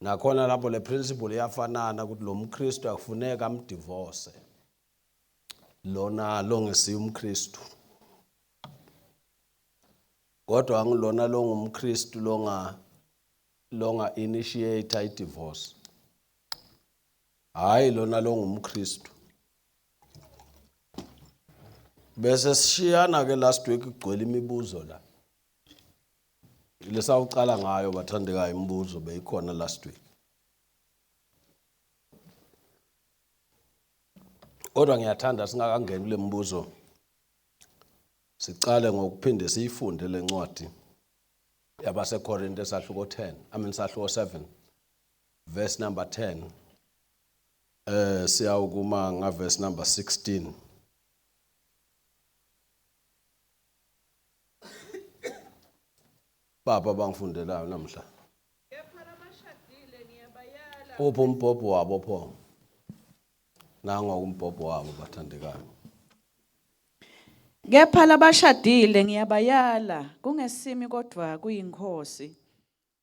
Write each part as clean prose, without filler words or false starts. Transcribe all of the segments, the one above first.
Nakhona lapho le principle iyafanana ukuthi lo mKristu akufuneka amdivorce lona longesiye umKristu. Kodwa angilona longumKristu longa initiate i-divorce. Hayi lona longumKristu. Bese sishiyana ke last week kugcwele imibuzo la. Lesawucala ngayo bathandekayo imibuzo beyikhona last week. Kodwa ngiyathanda singakangeni kule mibuzo sicale ngokuphinde siyifunde lencwadi yabaseKorinte sahluko 10, I mean sahluko 7 verse number 10. Siyawukuma nga verse number 16. Baba bangifundelayo namhla. Kepha labashadile ngiyabayala. Uphi umbhobho wabo pho? Nango umbhobho wabo bathandekayo. Kepha labashadile ngiyabayala kungesimi kodwa kuyinkosi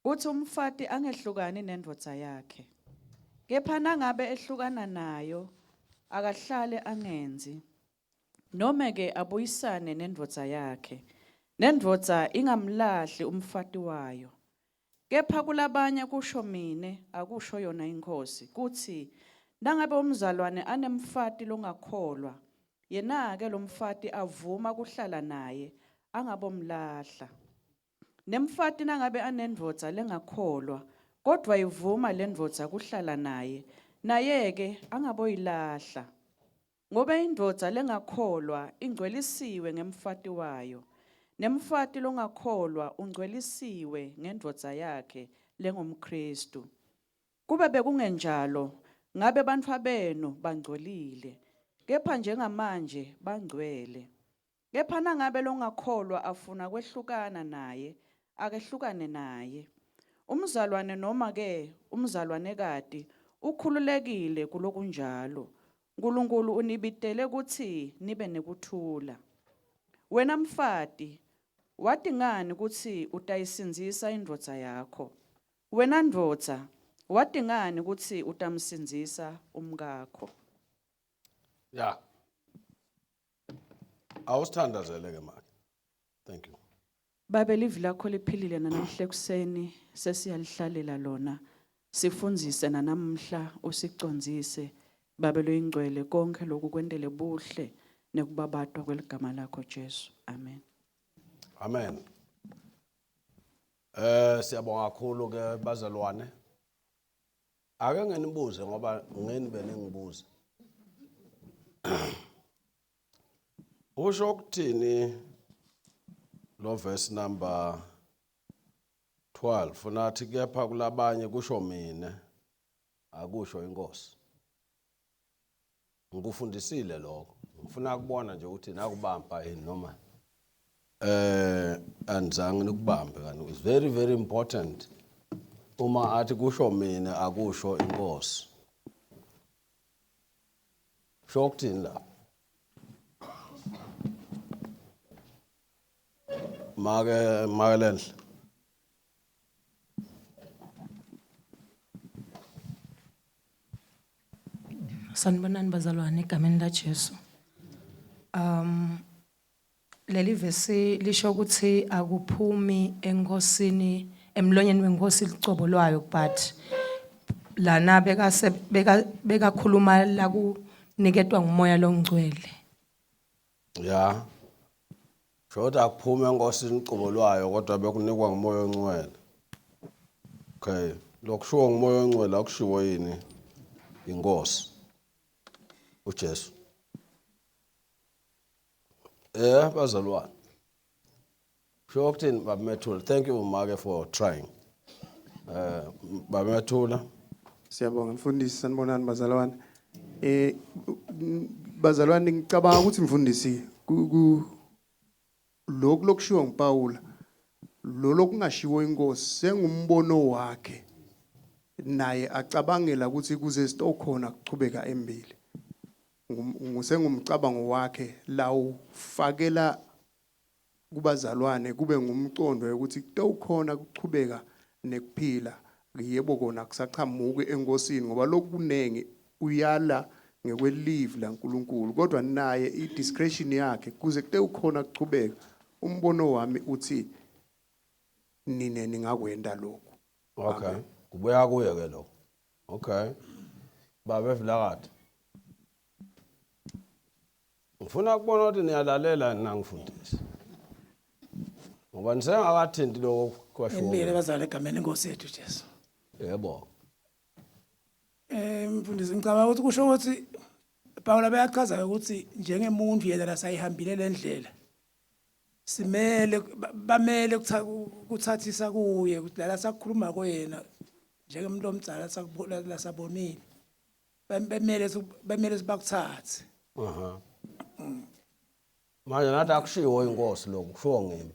kuthi umfati angehlukani nendvodza yakhe. Kepha nangabe ehlukana nayo akahlale angenzi. Noma ke abuyisane nendvodza yakhe. Nendvodza ingamlahli umfati wayo. Kepha kulabanye kusho mine akusho yona inkosi kuthi nangabe umzalwane anemfati longakholwa yena ke lomfati avuma kuhlala naye angabomlahla. Nemfati nangabe anendvodza lengakholwa kodwa ivuma lendvodza kuhlala naye naye ke angaboyilahla. Ngoba indvodza lengakholwa ingcwelisiwe ngemfati wayo nemfati longakholwa ungcwelisiwe ngendvodza yakhe lengumKristu. Kube bekungenjalo ngabe bantfwabenu bangcolile kepha njengamanje bangcwele. Kepha nangabe longakholwa afuna kwehlukana naye akehlukane naye. Umzalwane noma ke umzalwanekati ukhululekile kulokunjalo. uNkulunkulu unibitele kutsi nibe nekuthula. Wena mfati wati ngani kutsi utayisindzisa indvodza yakho? Wena ndvodza wati ngani kutsi utamsindzisa umkakho? Ya. Awusithandazele ke manje. Thank you. Babe livi lakho liphilile nanamhla ekuseni sesiyalihlalela lona. Sifundzise nanamhla usicondzise Babe loyingcwele konke lokhu kwentele buhle nekubabatwa kweligama lakho Jesu. Amen. Amen. Siyabonga kakhulu ke bazalwane. Ake ngenibuze ngoba ngeni beningibuza. Usho ukuthini lo verse number 12 nathi kepha kulabanye kusho mina akusho inkosi. Ngikufundisile lokho. Ngifuna ukubona nje ukuthi nakubamba yini noma anizange nikubambe kanti it's very very important uma athi kusho mina akusho inkosi. Sho ukuthini la? Make lenhle. Sanibonani bazalwane egameni la Jesu. Leli vesi lisho ukuthi akuphumi enkosini emlonyeni wenkosi licobo lwayo, but lana bekakhuluma la kuniketwa ngumoya longcwele. Ya. Shoda akuphume enkosini ucobo lwayo kodwa bekunikwa ngumoya ongcwele. Okay, lokushiwo ngumoya ongcwele akushiwo yini inkosi uJesu. Bazalwane. Sho ukuthini Babamethula? Thank you Make for trying. Babamethula. Siyabonga mfundisi, sanibonani bazalwane. Bazalwane ngicabanga ukuthi mfundisi lokhu lokushiwo nguPaula lo lokungashiwo inkosi sengumbono wakhe naye acabangela ukuthi kuze sitokhona kuchubeka embili. Sengumcabango wakhe lawufakela kubazalwane kube ngumcondo ukuthi kutokhona kuchubeka nekuphila Yebo, kona kusachamuki enkosini ngoba lokunengi uyala ngekwelive laNkulunkulu, kodwa naye i-discretion yakhe kuze kute ukhona kuchubeka. Umbono wami uthi nine ningakwenda lokhu. Okay, kubuya kuye ke lokho. Okay, Baba Vilakade, ngifuna ukubona ukuthi niyalalela nangifundisa, ngoba nisengakathinti lokho kwashiwo. Ngibingelele bazali egameni lenkosi yethu Jesu. Yebo. Mfundisi, ngicabanga ukuthi kusho ukuthi Paul bayachaza ukuthi njengemuntu yena lasayihambile lendlela. Simele bamele kuthathisa kuye ukuthi la sakukhuluma koyena njengomuntu omdala sakubona lasabonile. Bemele sibakuthathe. Aha. Manje nathi akushiwo inkosi lokho, kushiwo ngimi.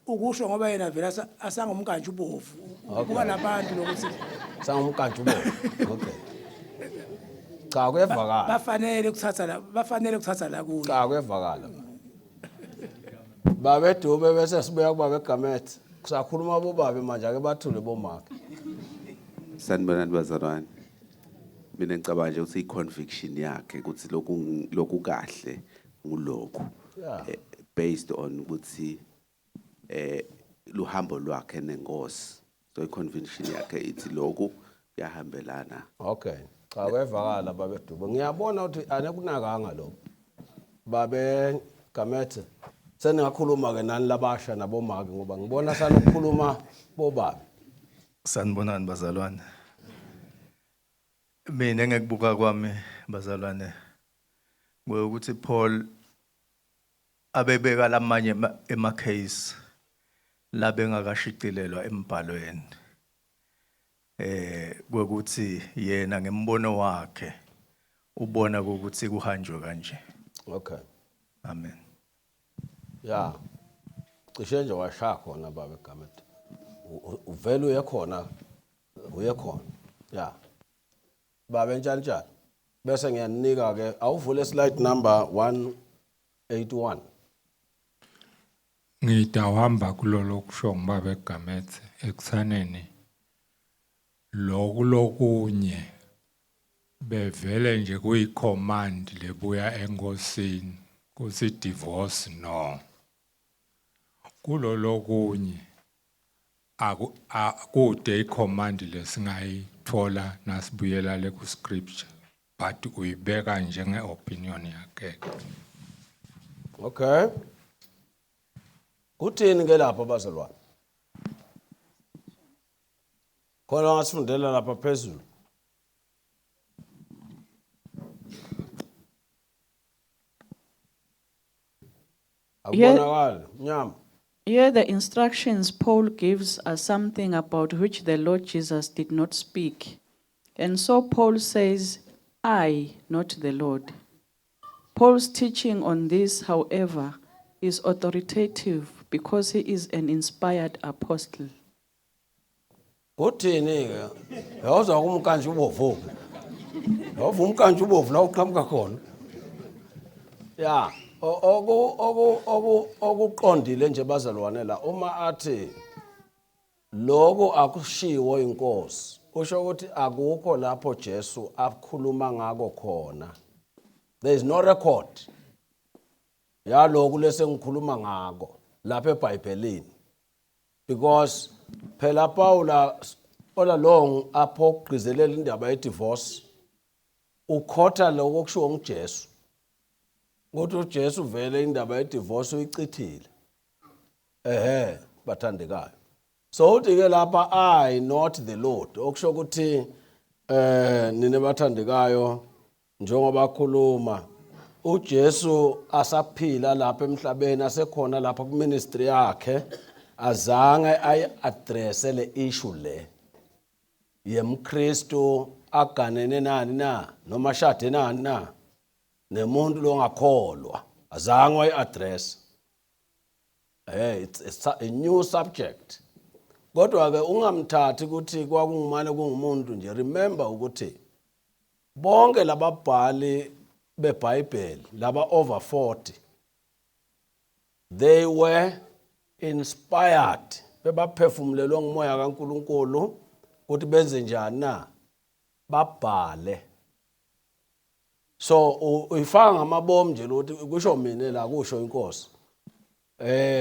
Ukusho ngoba yena vele asangumkantshi ubovu. Kuba nabantu lokuthi Sangumkantshi ubovu. Okay. Cha, kuyevakala. Bafanele kuthatha la kuye. Cha, kuyevakala. Babe Dube, bese sibuya kubabe Gamethe. Kusakhuluma bobabe manje, ake bathule bomake. Sanibonani bazalwane. Mina ngicabanga nje ukuthi i-conviction yakhe ukuthi lokhu kahle ngulokhu. Based on ukuthi luhambo lwakhe nenkosi. So i-conviction yakhe ithi lokhu kuyahambelana. Okay. Cha, kuyevakala babe Dube. Ngiyabona ukuthi anekunakanga lokho. Babe Gamethe, seningakhuluma ke nani labasha nabomake, ngoba ngibona sanokukhuluma bobabe. Sanibonani bazalwane. Mina ngekubuka kwami bazalwane ukuthi Paul abebeka lamanye ema case labengakashicilelwa embhalweni. Kwekuthi yena ngembono wakhe ubona ukuthi kuhanjwe kanje. Okay. Amen. Ya. Cishe nje washaya khona babe Gamethe. Uvele uye khona, uye khona. Ya. Babe Ntshantshana. Bese ngiyanika ke, awuvule slide number 181. Ngidawuhamba kulolo kusho ngibaba eGamethe ekuthaneni lokhu lokunye bevele nje kuyi-command lebuya enkosini kuthi divorce no kulo lokunye akude i-command lesingayithola nasibuyela le ku scripture, but uyibeka njenge opinion yakhe. Okay. Kuthini ke lapha bazalwane? Khona ngasifundela lapha phezulu. Akubonakali, mnyama. Here, the instructions Paul gives are something about which the Lord Jesus did not speak. And so Paul says, "I, not the Lord." Paul's teaching on this, however, is authoritative because he is an inspired apostle. Kuthini ke? Yawuzwa kumkantshi ubovu. Yawuva umkantshi ubovu la uqhamuka khona. Ya, oku okuqondile nje bazalwane la, uma athi lokho akushiwo inkosi, usho ukuthi akukho lapho Jesu akhuluma ngako khona. There is no record yaloku lesengikhuluma ngako lapha eBhayibhelini, because phela Paula all along apho kugqizelela indaba ye-divorce ukhotha lokho okushiwo nguJesu, ukuthi uJesu vele indaba ye-divorce uyichithile. Ehe, bathandekayo, so uthi ke lapha, "I, not the Lord," okusho ukuthi nina bathandekayo, njengoba khuluma uJesu asaphila lapha emhlabeni, asekhona lapha ku ministry yakhe, azange ayi-address le issue le yemKristu aganene nani na noma ashade nani na nemuntu longakholwa, azange wayi-address. Hey, it's a new subject, kodwa ke ungamthathi ukuthi kwakungumane kungumuntu nje. Remember ukuthi bonke lababhali beBhayibheli laba over 40, they were inspired, bebaphefumulelwe ngumoya kaNkuluNkulu ukuthi benze njani na, babhale. So uyifaka ngamabomu nje lokuthi kusho mina la, kusho inkosi.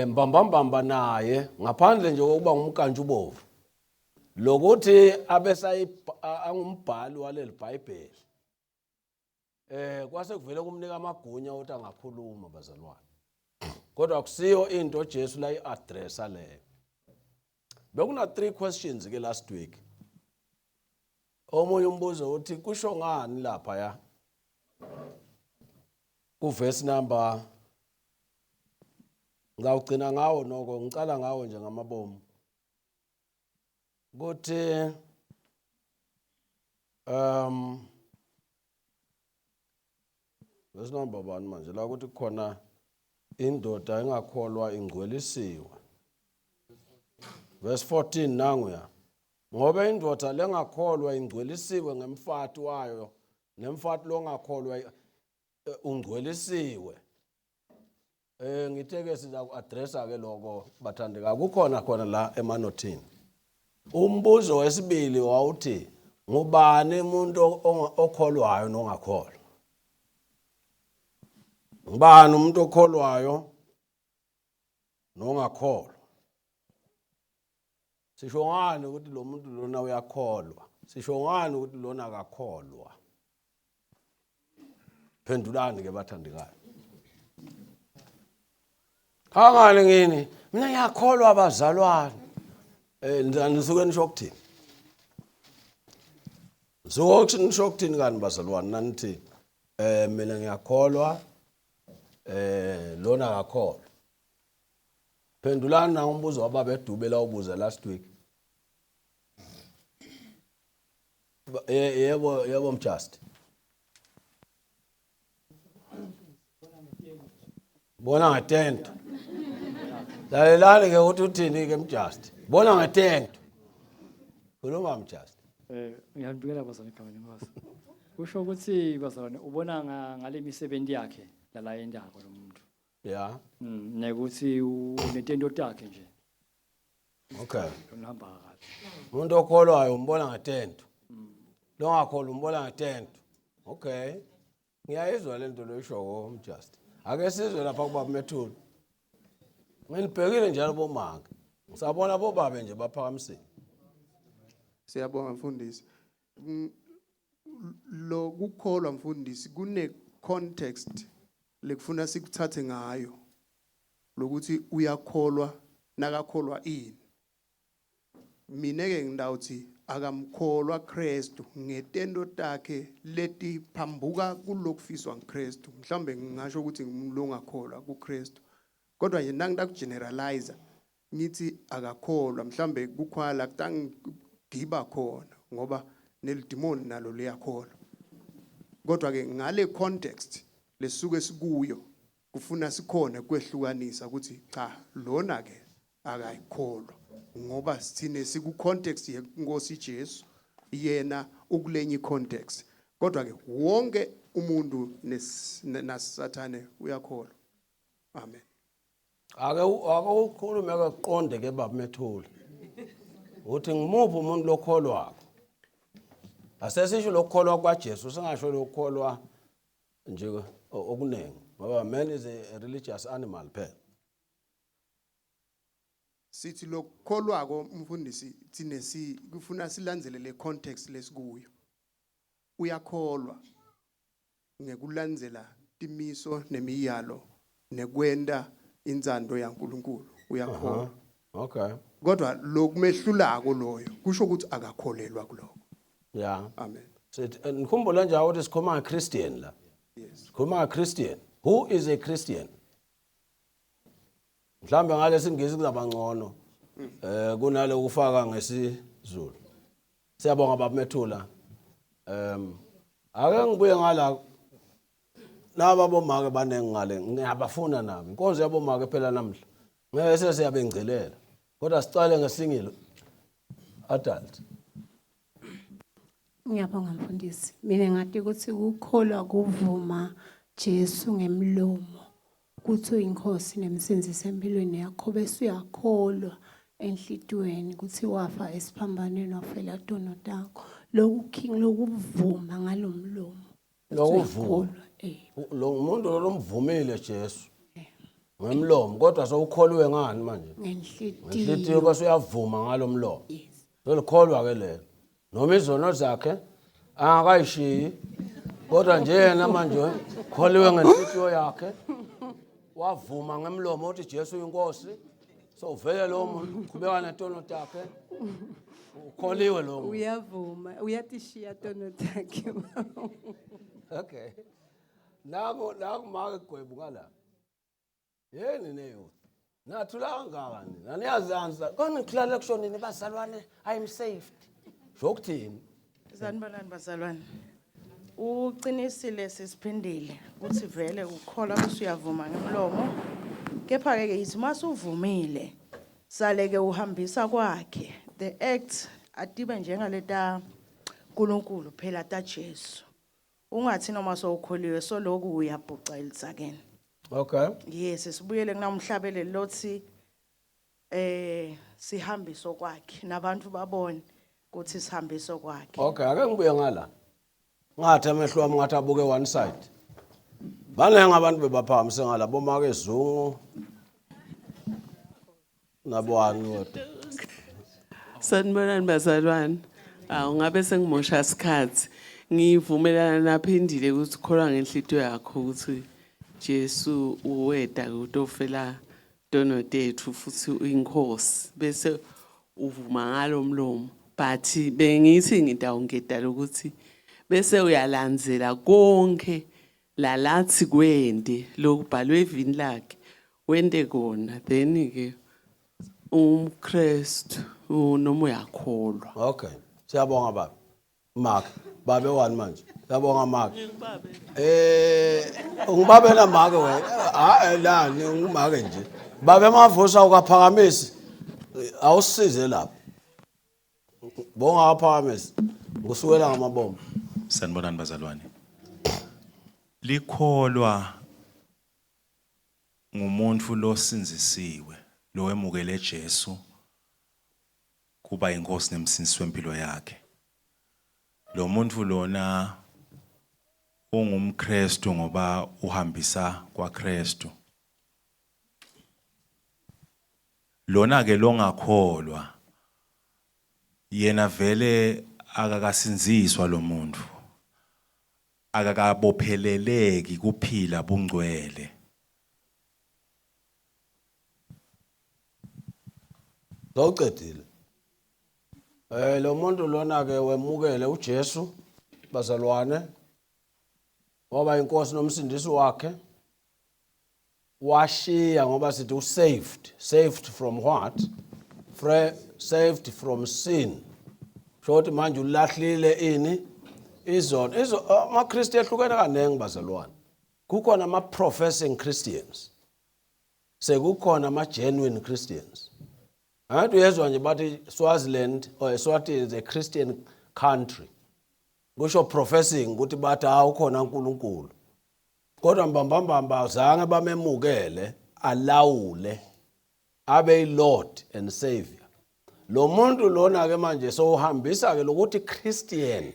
Mbambambamba naye ngaphandle nje kokuba ngumkantshubovu, lokuthi abe angumbhali waleli Bhayibheli, kwase kuvele kumnika amagunya ukuthi angakhuluma, bazalwane. Kodwa kusiyo into Jesu la i-addressa leyo. Bekuna three questions ke last week. Omunye umbuzo uthi kusho ngani lapha ya ku verse number, ngawugcina ngawo noko, ngicala ngawo nje ngamabomu, kuthi verse number bani manje la, ukuthi khona indoda engakholwa ingcwelisiwe? Verse 14 nanguya: ngoba indoda lengakholwa ingcwelisiwe ngemfati wayo, nemfati longakholwa ungcwelisiwe. Ngithe ke siza ku-addressa ke lokho, bathandeka, kukhona khona la emanothini. Umbuzo wesibili wawuthi ngubani umuntu okholwayo nongakholwa? Ngubani umuntu okholwayo nongakholwa? Sisho ngani ukuthi lo muntu lona uyakholwa? Sisho ngani ukuthi lona akakholwa? Phendulani ke, bathandekayo. Kangani ngini mina ngiyakholwa, abazalwane? Nisuke nisho ukuthini? Nisuke nisho ukuthini kani, bazalwane, nanithi mina ngiyakholwa, lona akakholwa? Phendulani na umbuzo wababa eDube la ubuza last week. Yebo, yebo, mjust bona ngetento. Lalelani ke ukuthi uthini ke mjust bona ngetento. Khuluma, mjust. Ngiyanibikela, bazalwane, igama lenkosi. Kusho ukuthi, bazalwane, ubona ngale misebenzi yakhe lala yendako lo muntu. Nekuthi unetento takhe nje. Uhamba kahle. Umuntu okholwayo umbona ngetento, longakholwa umbona ngetento. Okay, ngiyayizwa le nto loyishoko, mjust. Ake sizwe lapha kubaba Methuli. Nginibhekile njalo bomake, ngisabona bobabe nje baphakamisile. Siyabonga, mfundisi. Lo kukholwa, mfundisi, kune context lekufuna sikuthathe ngayo lokuthi uyakholwa nakakholwa ini. Mina ke ngidawuthi akamkholwa Kristu ngetento takhe letiphambuka kulokufiswa nguKristu. Mhlambe ngingasho ukuthi ngumuntu ongakholwa kuKristu, kodwa nje nangitakugeneralize ngithi akakholwa, mhlambe kukhwala kutangigiba khona, ngoba nelidimoni nalo liyakholwa. Kodwa ke ngale context lesuke sikuyo kufuna sikhona kwehlukanisa ukuthi cha, lona ke akayikholwa, ngoba sithine siku context yenkosi Jesu, yena ukulenye context. Kodwa ke wonke umuntu nasathane uyakholwa. Amen. Ake ukhulume ke kuqonde ke, baba Methuli, uthi ngimuphi umuntu lokholwako? Asesisho lokukholwa kwaJesu, singasho lokukholwa nje okuningi, ngoba man is a religious animal phela. Sithi lokukholwako, mfundisi, thine si kufuna silandzele le context lesikuyo. Uyakholwa ngekulandzela timiso nemiyalo nekwenta intsando yaNkuluNkulu, uyakholwa. Kodwa lokumehlulako loyo kusho ukuthi akakholelwa kuloko. Amen. Sithi nikhumbule nje ukuthi sikhuluma ngeChristian la. Yes. Sikhuluma ngeChristian. Who is a Christian? Mhlambe ngalesingisi kuzaba ngcono kunale ukufaka ngesiZulu. Siyabonga, baba Methula. Ake ngibuye ngala laba bomake baningi ngale, ngiyabafuna nabo. Inkonzo yabomake phela namhla. Ngeke sesiyabengcelela. Kodwa sicale ngesingle adult. Ngiyabonga, mfundisi. Mina ngathi ukuthi kukholwa kuvuma Jesu ngemlomo. Ukuthi uyinkosi nemsindzisi empilweni yakho bese uyakholwa enhlitiyweni ukuthi wafa esiphambanweni wafela tono takho. Lokhu king lokuvuma ngalomlomo. Lokuvuma. Uyakholwa, eh. Lo muntu lo lomvumile Jesu ngemlomo, kodwa sewukholiwe ngani manje? Ngenhlitiyo. Ngenhlitiyo, bese uyavuma ngalomlomo. Yes. Selikholwa ke lelo. Noma izono zakhe angakayishiyi, kodwa nje yena manje kholiwe ngenhlitiyo yakhe, wavuma ngemlomo uthi Jesu uyinkosi. So vele lo muntu uqhubeka netono takhe, ukholiwe lo muntu. Uyavuma, uyatishiya tono takhe. Okay, naku naku make gwebu ngala yeni ne-youth nathula kangaka nina, naniyazanza kona ngihlala kushonini bazalwane, I'm saved, sho ukuthini? Sanibonani bazalwane. Uqinisile sisiphindile ukuthi vele ukholwa bese uyavuma ngemlomo. Kepha ke yithi masuvumile sale ke uhambisa kwakhe. The act atibe njengaleta uNkulunkulu phela ta Jesu. Ungathi noma sowukholiwe soloku uyabhuca elitsakeni. Yes, sibuyele kunamhlabeleli lothi sihambiso kwakhe nabantu babone ukuthi sihambiso kwakhe. Okay, ake ngibuye ngala. Ngathi amehlo wami ngathi abuke one side. Baningi abantu bebaphakamise ngala, bomake Zungu nabani kodwa. Sanibonani bazalwane. Awu ngabe sengimosha isikhathi. Ngivumelana naphindile ukuthi ukholwa ngenhlitiyo yakho ukuthi Jesu uweda ukutofela tono tethu futhi uyinkosi bese uvuma ngalomlomo, but bengithi ngitawungeda ukuthi bese uyalandzela konke lalathi kwende lokubhalwe evini lakhe, wente kona, then ke umKristu noma uyakholwa. Okay, siyabonga baba Mark, babe wani manje. Siyabonga Mark. Ungibabe na make wena. Ha la ngumake nje. Babe Mavusa ukaphakamisi. Awusize lapha. Bonga aphakamisi. Kusukela ngamabomu. Sanibonani bazalwane. Likholwa ngumuntu losinzisiwe, lowemukele Jesu kuba inkosi nemsindisi wempilo yakhe. Lo muntu lona ungumKristu ngoba uhambisa kwaKristu. Lona ke longakholwa yena vele akakasinziswa lo muntu. Akakabopheleleki kuphila bungcwele. Sawucedile. Lo muntu lona ke wemukele uJesu bazalwane, waba inkosi nomsindisi wakhe, washiya ngoba sithi usaved. Saved from what? Saved from sin. Shothi manje ulahlile ini? Izono. Izo amaKristu ehlukene kaningi bazalwane. Kukhona ama professing Christians, sekukhona ama genuine Christians. Angathi uyezwa nje bathi Swaziland or Eswatini is a Christian country, kusho professing ukuthi bathi hawu ukhona uNkulunkulu, kodwa mbambambamba zange bamemukele alawule abe Lord and Savior. Lo muntu lona ke manje sowuhambisa ke lokuthi Christian,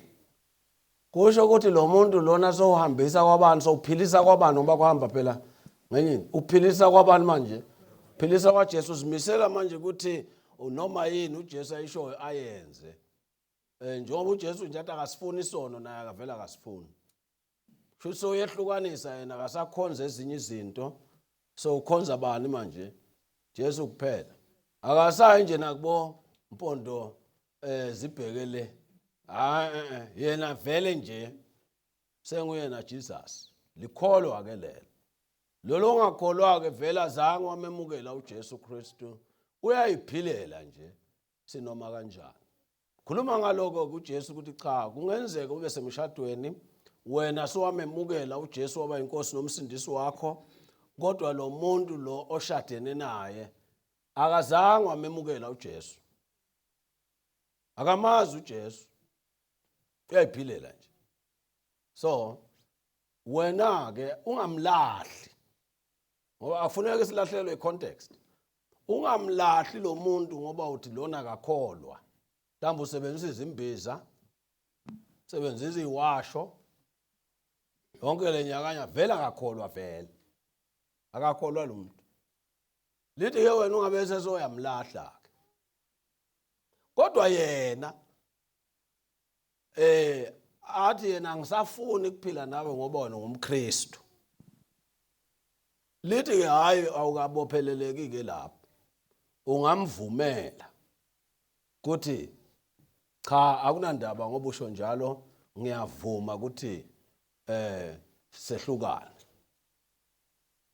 kusho ukuthi lo muntu lona sowuhambisa kwabantu, sowuphilisa kwabantu, ngoba kuhamba phela ngenyini uphilisa kwabantu manje, philisa kwaJesu, uzimisela manje ukuthi noma yini uJesu ayishoyo ayenze. Njengoba uJesu nje athi akasifuni isono, naye akavela akasifuni. Shuthi uyehlukanisa yena, akasakhonza ezinye izinto, so ukhonza bani manje? Jesu kuphela. Akasayi nje nakubo mpondo zibhekele, hayi, yena vele nje senguyena Jesus. Likholwa ke lelo. Lolo ongakholwa ke vele azange wamemukela uJesu Kristu, uyayiphilela nje sinoma kanjani. Khuluma ngaloko kuJesu ukuthi cha, kungenzeka ube semshadweni wena sowamemukela uJesu waba inkosi nomsindisi wakho, kodwa lo muntu lo oshadene naye akazange wamemukela uJesu, akamazi uJesu, uyayiphilela nje. So wena ke ungamlahli. Ngoba akufuneki silahlelwe icontext. Ungamlahli lo muntu ngoba uthi lona akakholwa. Mhlawumbe usebenzisa izimbiza, usebenzisa iwasho. Yonke le nyakanya vele akakholwa vele. Akakholwa lo muntu. Lithi ke wena ungabe sesoyamlahla ke. Kodwa yena athi yena angisafuni ukuphila nawe ngoba wena ungumKristu. Lithi ke hayi awukabopheleleki ke lapho. Ungamvumela kuthi cha akunandaba ngoba usho njalo ngiyavuma ukuthi sehlukane.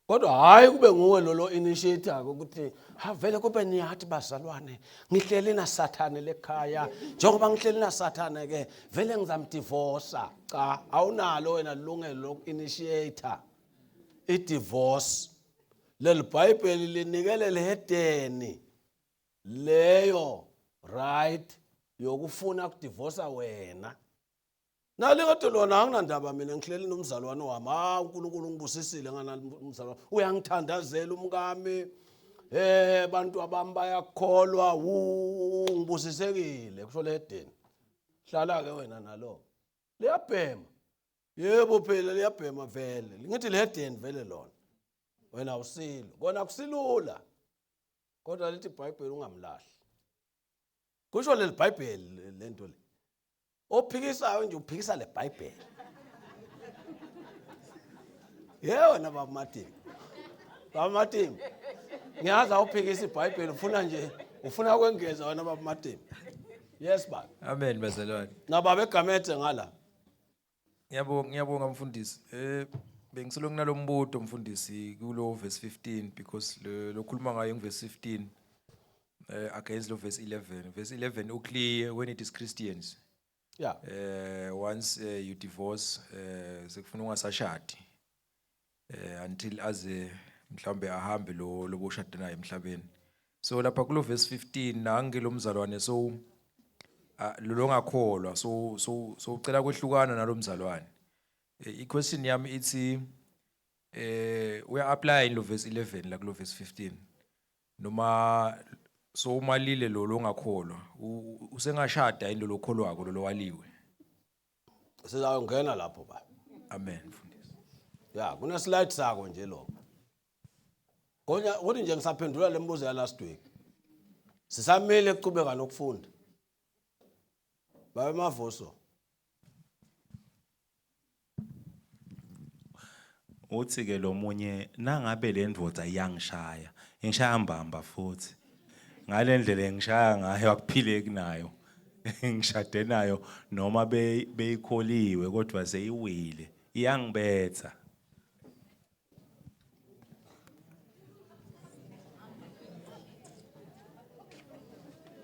Kodwa hayi kube nguwe lo initiator ukuthi ha vele kube niyathi bazalwane ngihleli na Sathane lekhaya njengoba ngihleli na Sathane ke vele ngizamdivorce. Cha, awunalo wena ilungelo loku-initiator i-divorce. Leli Bhayibheli linikele lehedeni leyo right yokufuna ukudivorce wena. Nalingathi lona anginandaba mina ngihleli nomzalwane wami. Ah, uNkulunkulu ungibusisile ngana umzalwane. Uyangithandazela umkami. Abantu abami bayakholwa, ngibusisekile kusho lehedeni. Hlala ke wena nalo. Liyabhema. Yebo phela liyabhema vele. Ngithi lehedeni vele lona. Wena awusilo. Kona kusilula. Kodwa lithi iBhayibheli ungamlahli. Kusho leli Bhayibheli lento le. Ophikisayo nje uphikisa le Bhayibheli. Yebo wena baba Martin. Baba Martin. Ngiyazi awuphikisa iBhayibheli ufuna nje ufuna kwengeza wena baba Martin. Yes baba. Amen bazalwane. Na baba eGamethe ngala. Ngiyabonga, ngiyabonga mfundisi. Bengisolo kunalombuto mfundisi kulo verse 15 because lo khuluma ngayo ngeverse 15 against lo verse 11. Verse 11 uclear when it is Christians. Once you divorce sekufuna ungasashadi. Until aze mhlambe ahambe lo loboshada naye emhlabeni. So lapha kulo verse 15 nange lo mzalwane so lo longakholwa so ucela kwehlukana nalomzalwane. I question yami ithi uya apply lo verse 11 la kulo verse 15 noma so umalile lo longakholwa usengashada yini lo lokholwako lo lowaliwe? Sizawungena lapho ba. Amen mfundisi. Ya, kune slide sako nje lo. Konya kuthi nje ngisaphendula lembuzo ya last week. Sisamele ukuqhubeka nokufunda. Babe Mavuso. Uthi ke lo munye nangabe le ndvodza iyangishaya, ingishaya mbamba futhi. Ngale ndlela engishaya ngayo akuphileki nayo. Ngishade nayo noma beyikholiwe kodwa seyiwile, iyangibetha.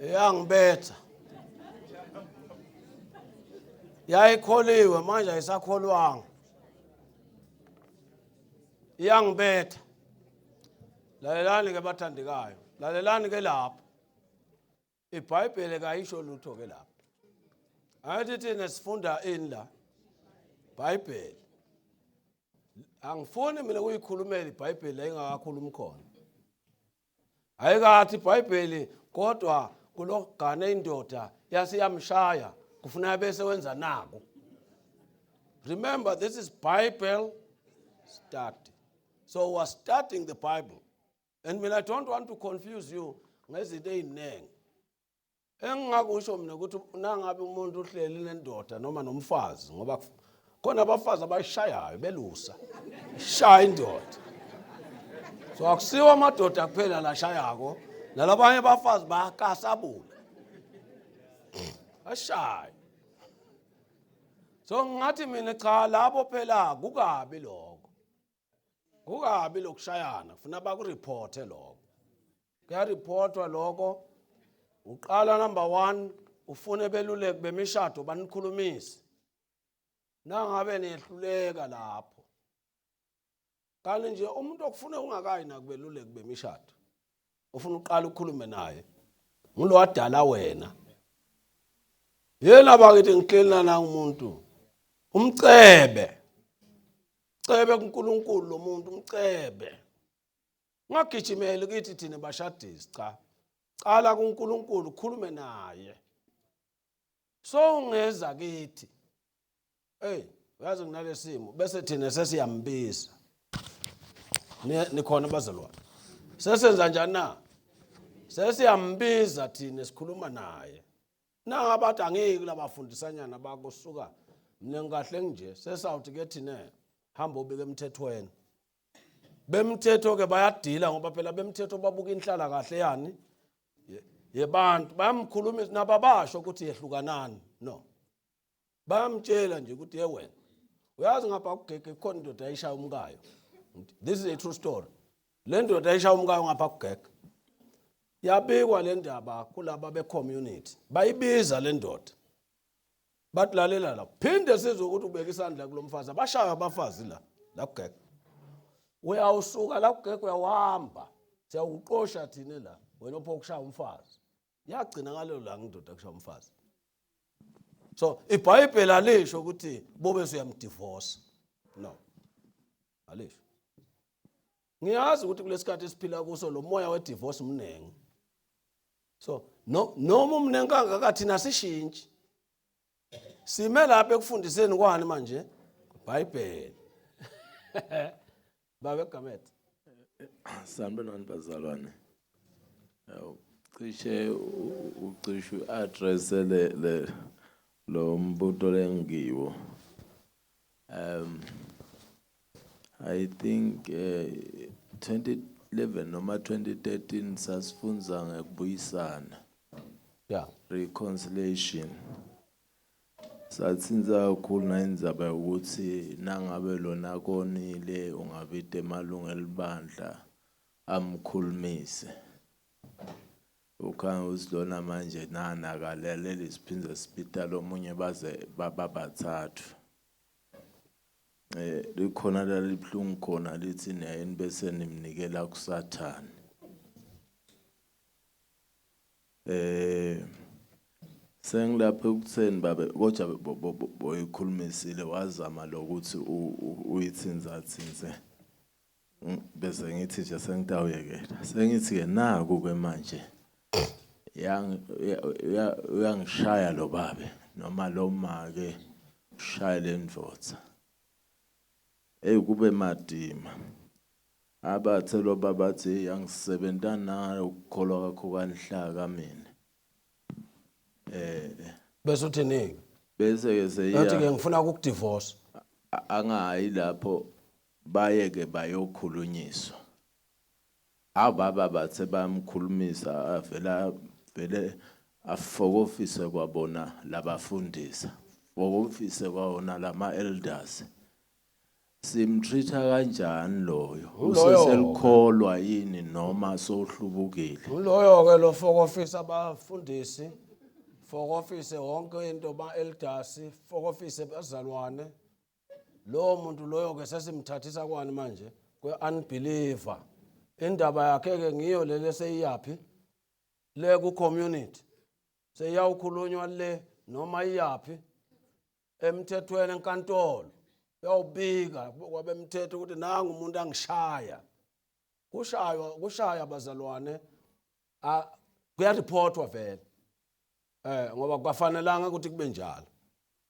Iyangibetha. Yayikholiwe manje ayisakholwanga. Iyangibetha. Lalelani ke bathandekayo. Lalelani ke lapho. iBhayibheli kayisho lutho ke lapho. Athi thina sifunda ini la? Bhayibheli. Angifuni mina ukuyikhulumela iBhayibheli la ingakakhulumi khona. Ayikathi iBhayibheli kodwa kulogane indoda yasiyamshaya kufuneka bese wenza naku. Remember, this is Bible study. So we are studying the Bible. And mina I don't want to confuse you ngezinto eziningi. Engingakusho mina ukuthi nangabe umuntu uhleli nendoda noma nomfazi, ngoba khona abafazi abayishayayo belusa. Shaya indoda. So akusiwo amadoda kuphela la shayako, nalabanye abafazi bayakasabula. Ashaya. So ngathi mina cha labo phela kukabi lokho. Kukabi lokushayana, kufuna bakureporte lokho. Kuyareportwa lokho. Uqala number 1 ufune beluleki bemishado banikhulumise. Nangabe niyehluleka lapho. Kanti nje umuntu okufuna ungakayi nakubeluleki bemishado. Ufuna uqala ukukhulume naye. Ngulo wadala wena. Yena bakithi ngihleli na umuntu. Umcebe. Cebe kuNkulunkulu lo muntu umcebe. Ungagijimeli kithi thina bashadisi, cha. Cala kuNkulunkulu, khulume naye. So ungeza kithi. Hey, uyazi nginalesimo bese thina sesiyambiza. Nikhona bazalwane. Sesenza njani na? Sesiyambiza thina sikhuluma naye. Nangabathi angeke kulabafundisanyana bakho suka mina ngikahle nje sesawuthi ke thina hamba ubike emthethweni. Bemthetho ke bayadila ngoba phela bemthetho babuka inhlala kahle yani yebantu bayamkhulumisa nababasho ukuthi yehlukanani no. Bayamtshela nje ukuthi ye wena uyazi ngapha kugege khona indoda ayishaya umkayo. This is a true story. Le ndoda ayishaya umkayo ngapha kugege. Yabikwa le ndaba kulaba be-community. Bayibiza le ndoda. Bathi lalela la. Phinde sizwe ukuthi ubeka isandla kulomfazi. Abashaya abafazi la la kugege. Uyawusuka la kugege uyawuhamba. Siyawuqosha thina la. Wena opho kushaya umfazi. Yagcina ngalelo langa indoda kushaya umfazi. So iBhayibheli alisho ukuthi bobe suyamdivorce. No. Alisho. Ngiyazi ukuthi kulesikhathi esiphila kuso lo moya we-divorce mnengi. So no noma umnengi kangaka thina sishintshi. Sime lapha ekufundiseni kwani manje? iBhayibheli. Baba Gamet. Sanibonani bazalwane. Cishe ucishe u-address le lo mbuto lengiwo. I think 2011 noma 2013 sasifunza ngekubuyisana. Reconciliation. Sathinza kakhulu nayindzaba yokuthi nangabe lona konile ungabita emalunga elibandla amkhulumise. Ukhanga ukuthi lona manje nanakaleleli siphindze sibita lomunye baze baba bathathu. Likhona lalibhlungu khona lithi nayeni bese nimnikela kuSathane. Sengilapha ekutheni babe kodwa boyikhulumisile wazama lokuthi uyithinza thinze. Bese ngithi nje sengitawuyekela. Sengithi ke naku ke manje. Uyangishaya lo babe noma lo make ushaya le ndvodza. Hey kube madima. Abathe lo baba bathi angisebenta nayo ukukholwa kwakho kanhlaka mina. Bese uthini? Bese ke seya. Uthi ke ngifuna ukukudivorce. Angayi lapho baye ke bayokhulunyiswa. Ababa bathe bamkhulumisa avela vele afokofise kwabona labafundisa. Fokofise kwawona lama elders. Simtreat-a kanjani loyo? Useselikholwa yini noma sohlubukile? Uloyo ke lo fokofisa abafundisi, fokofise wonke into ba elders, fokofise bazalwane. Lo muntu loyo ke sesimthathisa kwani manje? Kwe unbeliever. Indaba yakhe ke ngiyo lele seyiyaphi? Le ku community. Seyawukhulunywa le noma iyaphi? Emthethweni enkantolo. Uyawubika kwabemthetho ukuthi nangu umuntu angishaya. Kushaywa kushaya abazalwane kuyareportwa vele. Ngoba kwafanelanga ukuthi kube njalo.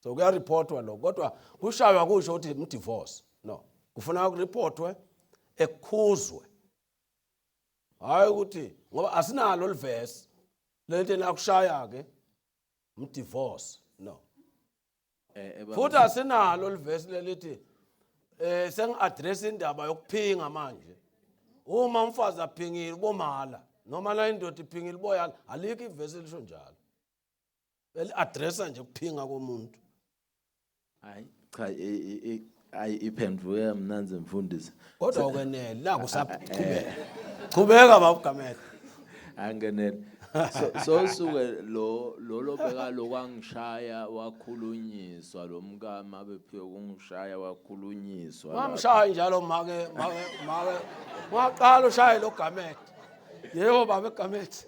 So kuyareportwa lo kodwa kushaywa kusho ukuthi imdivorce. No. Kufuna ukureportwe ekukhuzwe. Hayi ukuthi ngoba asinalo livesi lento nakushaya ke umdivorce. No. Futhi asinalo livesi lelithi sengi-address indaba yokuphinga manje. Uma umfazi aphingile ubomala noma la indoda iphingile uboyala, alikho ivesi elisho njalo. Eli-addressa nje ukuphinga komuntu. Hayi cha ayi iphenduke mnanzi mfundisi. Kodwa ukwenele la kusaqhubeka. Qhubeka babugamela. Angenele. So suke lo lobeka lokwangishaya wakhulunyiswa lo mkama bephiwe kungishaya wakhulunyiswa. Wamshaya njalo make make make waqala ushaye lo Gamede. Yebo baba eGamede.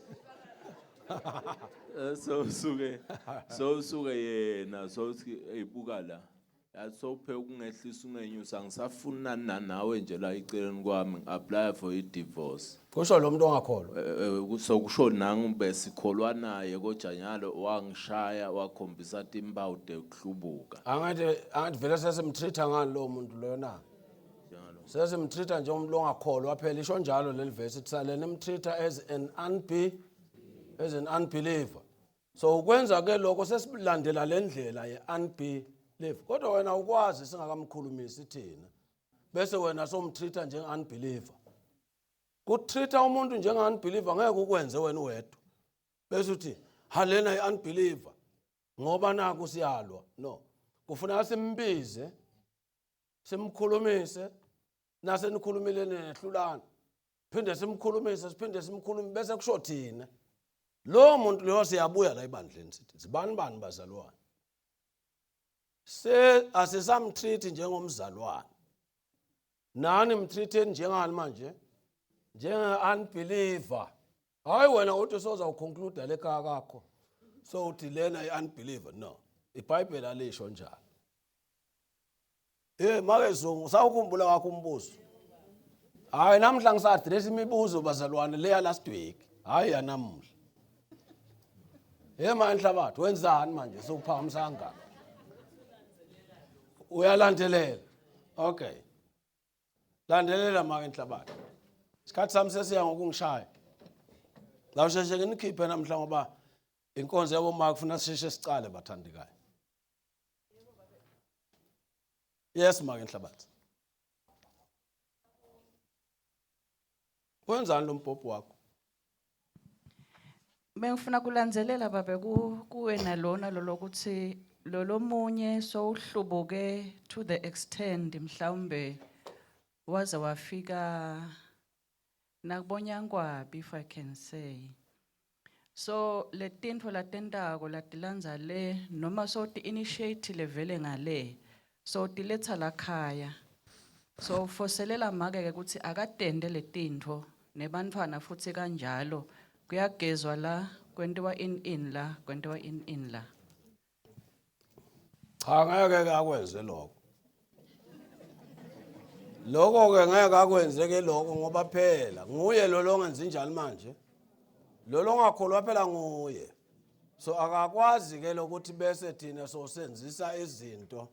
So suke yena so uthi eyibuka la. Yathi sowuphe ukungehlisa ungenyusa, ngisafuna nawe nje la eceleni kwami, ngi-apply for i-divorce. Kusho lo muntu ongakholwa. So kusho nangu besikholwa naye, kodwa nyalo wangishaya, wakhombisa timpawu tekuhlubuka. Angathi vele sesimtreat-a ngani lowo muntu loyo na? Sesimtreat-a njengomuntu ongakholwa phela, isho njalo leli verse, ithi sale nimtreat-a as an unbeliever. So ukwenza ke lokho sesilandela le ndlela ye-unbelief, kodwa wena ukwazi singakamkhulumisi thina, bese wena somtreat-a njenge-unbeliever. Kutreat-a umuntu njenge-unbeliever ngeke ukwenze wena uwedwa bese uthi halena i-unbeliever ngoba naku siyalwa. No, kufuneka simbize, simkhulumise, nase nikhulumile nehlulana, phinde simkhulumise, siphinde simkhulume, bese kusho thina lo muntu leyo siyabuya la ebandleni sithi zibani bani bazalwane, se asisamtreat njengomzalwane, nani mtreat njengani manje, njenge-unbeliever. Hayi wena uthi soza uconclude le khaya kakho, so uthi lena i-unbeliever. No, iBhayibheli alisho njalo. Make Zungu, sawukhumbula wakho umbuzo? Hayi, namhla ngisaddress imibuzo bazalwane leya last week, hayi yanamuhla. Ma Nhlabathi, wenzani manje sewuphakamisa kangaka? Uyalandelela. Okay, landelela make Nhlabathi, isikhathi sami sesiya ngokungishaya. Lawusheshe nginikhiphe namhla ngoba inkonzo yabomama kufuna sisheshe sicale, bathandekayo. Yes, make Nhlabathi, wenzani lo mbhobho wakho? Bengifuna kulandzelela babe kuwe nalona lolokuthi lolomunye sowuhlubuke to the extent mhlawumbe waze wafika nakubonyankwabi, if I can say. So letintfo latentako latilandza le noma sowuti initiate levele ngale, so tiletha lakhaya. So foselela make ke ukuthi akatende letintfo nebantfwana futhi kanjalo, kuyagezwa la, kwentiwa in la, kwentiwa in la. Cha, ngeke ke akwenze lokho. Lokho ke ngeke akwenze ke lokho, ngoba phela nguye lo longenza njani manje, lo longakholwa phela nguye. So akakwazi ke lokuthi bese thina sosenzisa izinto.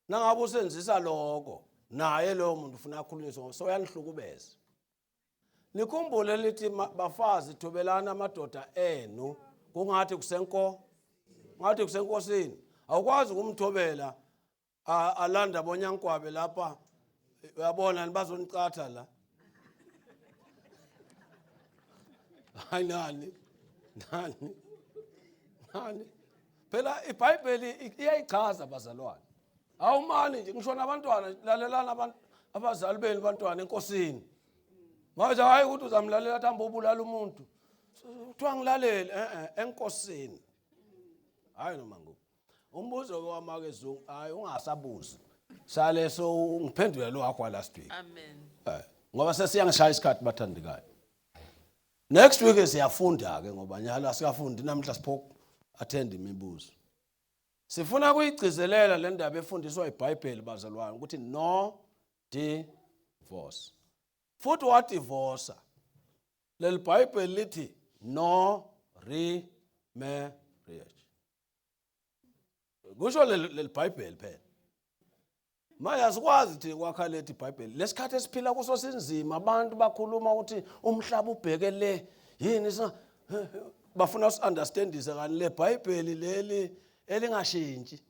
Nangabe usenzisa lokho naye loyo muntu ufuna akhulunyiswe ngoba soyanihlukubeza. Nikhumbule lithi bafazi thobelana amadoda enu kungathi kusenko ngathi kusenkosini. Awukwazi ukumthobela alanda bonyankwabe lapha, uyabona nibazonicatha la. Hayi, nani nani nani, phela iBhayibheli iyayichaza bazalwane. Awumani nje ngisho nabantwana, lalelana abantu abazali benu bantwana enkosini. Manje hayi ukuthi uzamlalela athi hamba ubulala umuntu, kuthiwa ngilalele enkosini, hayi noma ngoku. Umbuzo ke wamake Zungu, hayi ungasabuzi, sale so ngiphendule lo wakho last week. Amen. Ngoba sesiyangishaya isikhathi bathandekayo. Next week siyafunda ke, ngoba nyalo asikafundi namhla, sipho attend imibuzo. Sifuna kuyigcizelela le ndaba efundiswa iBhayibheli bazalwane ukuthi no divorce. Futhi wadivorce, leli Bhayibheli lithi no remarriage. Kusho leli Bhayibheli phela. Manje asikwazi thina kwakha lethi iBhayibheli. Lesikhathi esiphila kuso sinzima, abantu bakhuluma ukuthi umhlaba ubheke le yini, sa bafuna si-understandise kani le Bhayibheli leli elingashintshi.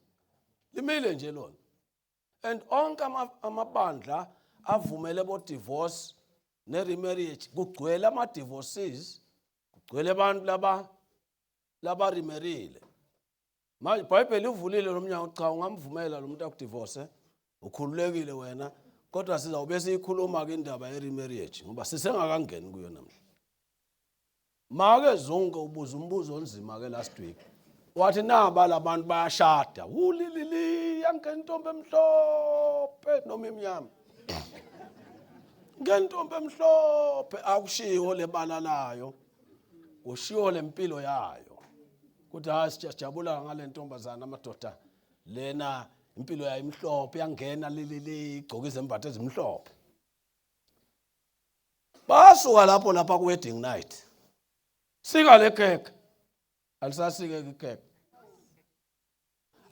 Limile nje lona. And onke amabandla avumele bo divorce ne remarriage kugcwele ama divorces, kugcwele abantu laba remarryile. Manje iBhayibheli ivulile lo mnyango, cha ungamvumela lo muntu akudivorce, ukhululekile wena, kodwa sizawube siyikhuluma ke indaba ye remarriage ngoba sisengakangeni kuyo namhla. Make Zungu ubuza umbuzo onzima ke last week. Wathi naba labantu bayashada. Ulilili yanke intombi emhlophe noma imnyama. Ngentombi emhlophe akushiwo lebala layo. Kushiwo lempilo yayo. Kuthi hayi sijabula ngale ntombazana amadoda lena. Impilo yayo imhlophe, yangena lilili, igcoka izembatho ezimhlophe. Basuka lapho lapha ku wedding night. Sika le khekhe. Alisasike ikhekhe.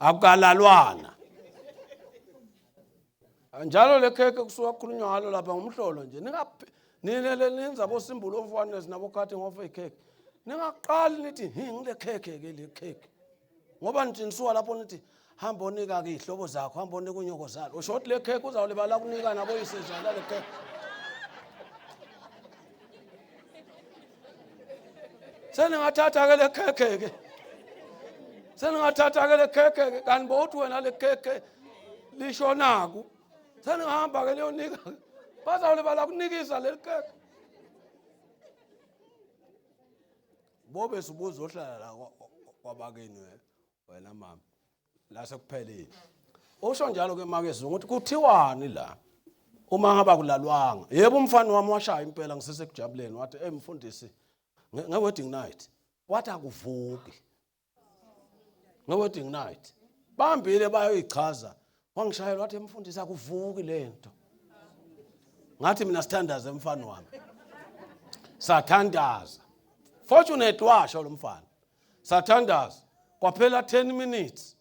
Akukalalwana. Njalo le khekhe kusuka kukhulunywa ngalo lapha ngumhlolo nje. Ningaphi nina le nenza bo symbol of oneness nabo cutting off a cake. Ningaqali nithi hi ngile khekhe ke le khekhe. Ngoba nithi nisuka lapho nithi hamba onika ke izihlobo zakho, hamba onika unyoko zalo. Usho ukuthi le khekhe uzawulibala kunika nabo yisezala le khekhe. Seningathatha ke le khekhe ke. Seningathatha ke le khekhe ke kanti bowuthi wena le khekhe lisho naku. Seningahamba ke niyonika. Bazawulibala kunikisa leli khekhe. Bobe sibuza ohlala la kwabakini wena mama. La sekuphelile. Usho njalo ke make Zungu ukuthi kuthiwani la uma ngaba kulalwanga. Yebo umfana wami washaya impela ngisesekujabuleni wathi hey mfundisi nge wedding night wathi akuvuki. Nge wedding night bambile bayoyichaza wangishayela wathi mfundisi akuvuki lento. Ngathi mina sithandaze mfana wami. Sathandaza. Fortunate washo lo mfana. Sathandaza kwaphela 10 minutes.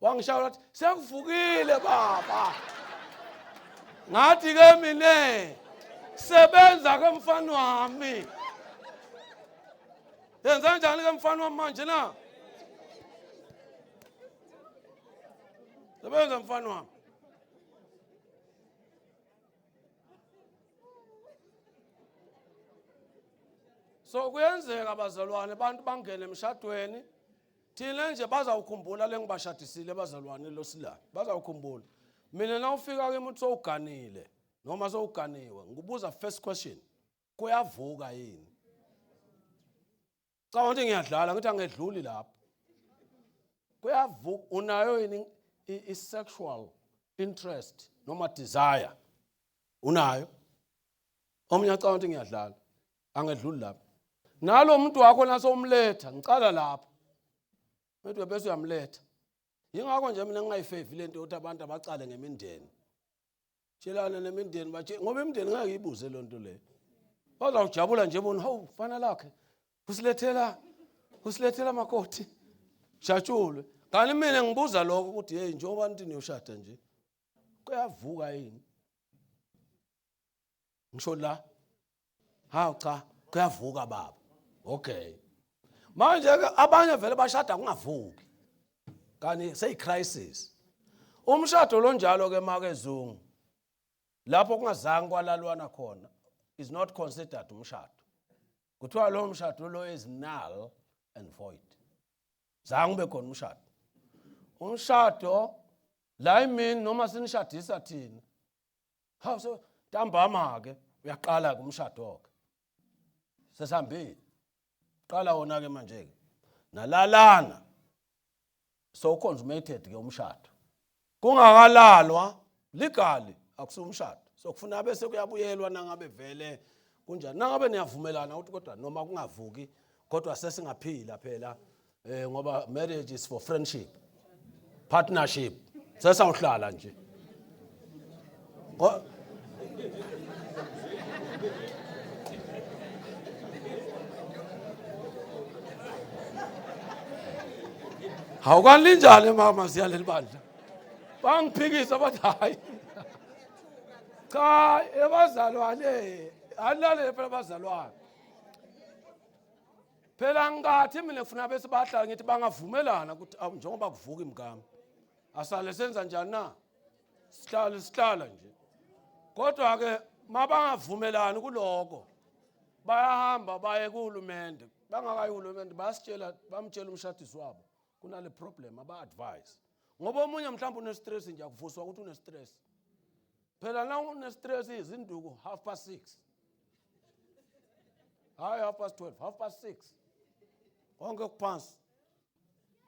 Wangishaya wathi sekuvukile baba. Ngathi ke mina sebenza ke mfana wami. Yenza kanjani ke mfana wami manje na? Sebenza mfana wami. So kuyenzeka bazalwane abantu bangene emshadweni thina nje bazawukhumbula lengibashadisile bazalwane losila bazawukhumbula mina nawufika kimi uthi sowuganile noma sowuganiwe ngikubuza first question kuyavuka yini cha ukuthi ngiyadlala ngithi angedluli lapho kuyavuka unayo yini i-sexual interest noma desire unayo omunye acabanga ukuthi ngiyadlala angedluli lapho nalo muntu wakho nasomletha ngicala lapho ngithi bese uyamletha yingakho nje mina ngingayifevi lento yokuthi abantu abacale ngemindeni tshelana nemindeni batshe ngoba imindeni ngeke ibuze loo nto leyo bazawujabula nje bona hawu fana lakhe usilethela usilethela makoti jatshulwe kanti mina ngibuza lokho ukuthi hey njengoba nithi niyoshada nje kuyavuka yini ngisho la hawu cha kuyavuka baba okay manje ke abanye vele bashada kungavuki kanti seyi crisis umshado lonjalo ke make zungu lapho kungazange kwalalwana khona is not considered umshado kuthiwa lo mshado lo is null and void zange ube khona umshado umshado la imini noma sinishadisa thina hawu so ntambama ke uyaqala ke umshado ke sesihambile qala wona ke manje ke nalalana so consummated ke umshado kungakalalwa legally akusiwo umshado so kufuna bese kuyabuyelwa nangabe vele kunjani nangabe niyavumelana ukuthi kodwa noma kungavuki kodwa sesingaphila phela eh ngoba marriage is for friendship partnership sesawuhlala nje Hawu kanti linjani mama siyaleli bandla bangiphikisa bathi hayi cha ebazalwane alalele phela abazalwane phela ngikathi mina ngifuna bese bahlala ngithi bangavumelana ukuthi awu njengoba kuvuka imgama asale senza njani na sihlale sihlala nje kodwa ke mabangavumelani kuloko bayahamba baye kuhulumende bangakayi uhulumende bayasitshela bamtshela umshadisi wabo kunale problem aba-advise ngoba omunye mhlawumbe une-stress nje akuvuswa ukuthi une-stress phela na une-stress izinduku 6:30 hayi 12:30 6:30 konke kuphansi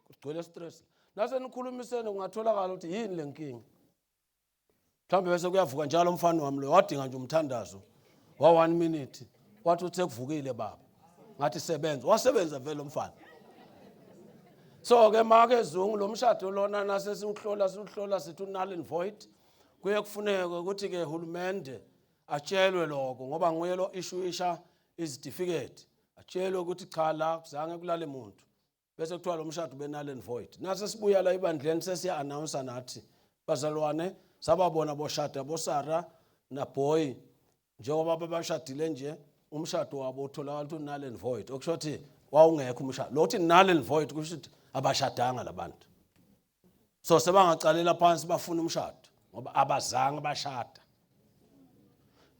kugcwele stress nasenikhulumisene kungatholakala ukuthi yini le nkinga mhlawumbe bese kuyavuka njalo umfana wami lo wadinga nje umthandazo wa 1 minute wathi uthe kuvukile baba ngathi sebenza wasebenza vele umfana So ke make Zungu lo mshado lona nasesiwuhlola siwuhlola sithi null and void, kuye kufuneke ukuthi ke hulumende atshelwe lokho ngoba nguye lo issue isha izitifiketi, atshelwe ukuthi cha la kuzange kulale muntu, bese kuthiwa lo mshado ube null and void. Nase sibuya la ibandleni sesiya announce nathi bazalwane sababona boshada boSara naBoy njengoba babashadile nje, umshado wabo utholakala ukuthi null and void, okusho ukuthi wawungekho umshado lo. Uthi null and void kusho ukuthi abashadanga labantu, so sebangacalela phansi bafuna umshado ngoba abazange bashada.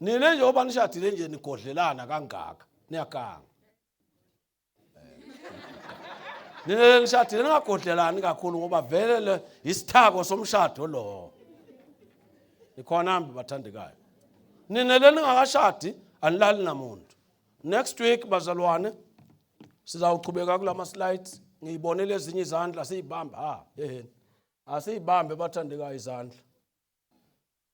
Nina njengoba nishadile nje nigodlelana kangaka, niyaganga. Nina nishadile ningagodlelani kakhulu ngoba vele le isithako somshado lo. Nikhona hambi bathandekayo. Nina leningakashadi anilali namuntu. Next week bazalwane sizawuchubeka kulama slides, ngiyibonele ezinye izandla siyibambe, ha yeheni, asiyibambe bathandekayo izandla.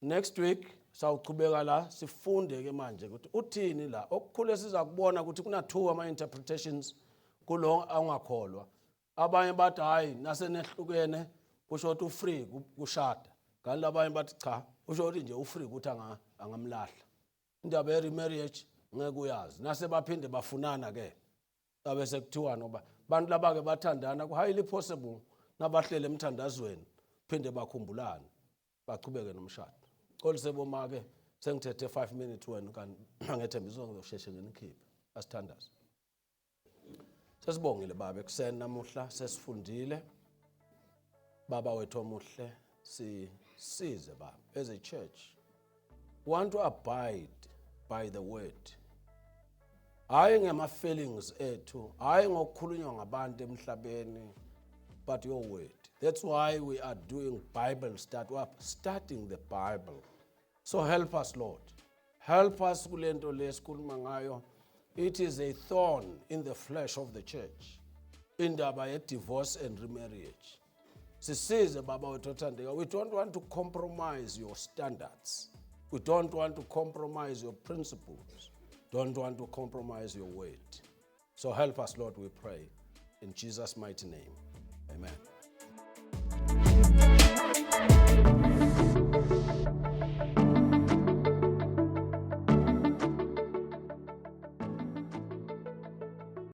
Next week sawuchubeka la sifunde ke manje ukuthi uthini la. Okukhulu esiza kubona ukuthi kuna two ama interpretations kulo angakholwa. Abanye bathi hayi, nasenehlukene kusho ukuthi ufree kushada, kanti labanye bathi cha, usho ukuthi nje ufree ukuthi angamlahla. Indaba ye remarriage ngeke uyazi, nase baphinde bafunana ke abe sekuthiwa noba bantu laba ke bathandana, ku highly possible nabahlele emthandazweni phinde bakhumbulane bachubeke nomshado. Xolise boma ke, sengithethe 5 minutes wena, kanti ngethembisa ngizosheshe nginikhiphe. Asithandaze. Sesibongile baba ekuseni namuhla, sesifundile baba wethu omuhle, sisize baba. As a church want to abide by the word, hayi ngama feelings ethu, hayi ngokukhulunywa ngabantu emhlabeni, but your word. That's why we are doing Bible start. We are starting the Bible. So help us, Lord, help us kulento lesikhuluma ngayo. It is a thorn in the flesh of the church, indaba ye-divorce and remarriage. Sisize baba wethu othandeka. We don't want to compromise your standards, we don't want to compromise your principles, don't want to compromise your word. So help us, Lord, we pray in Jesus' mighty name, amen.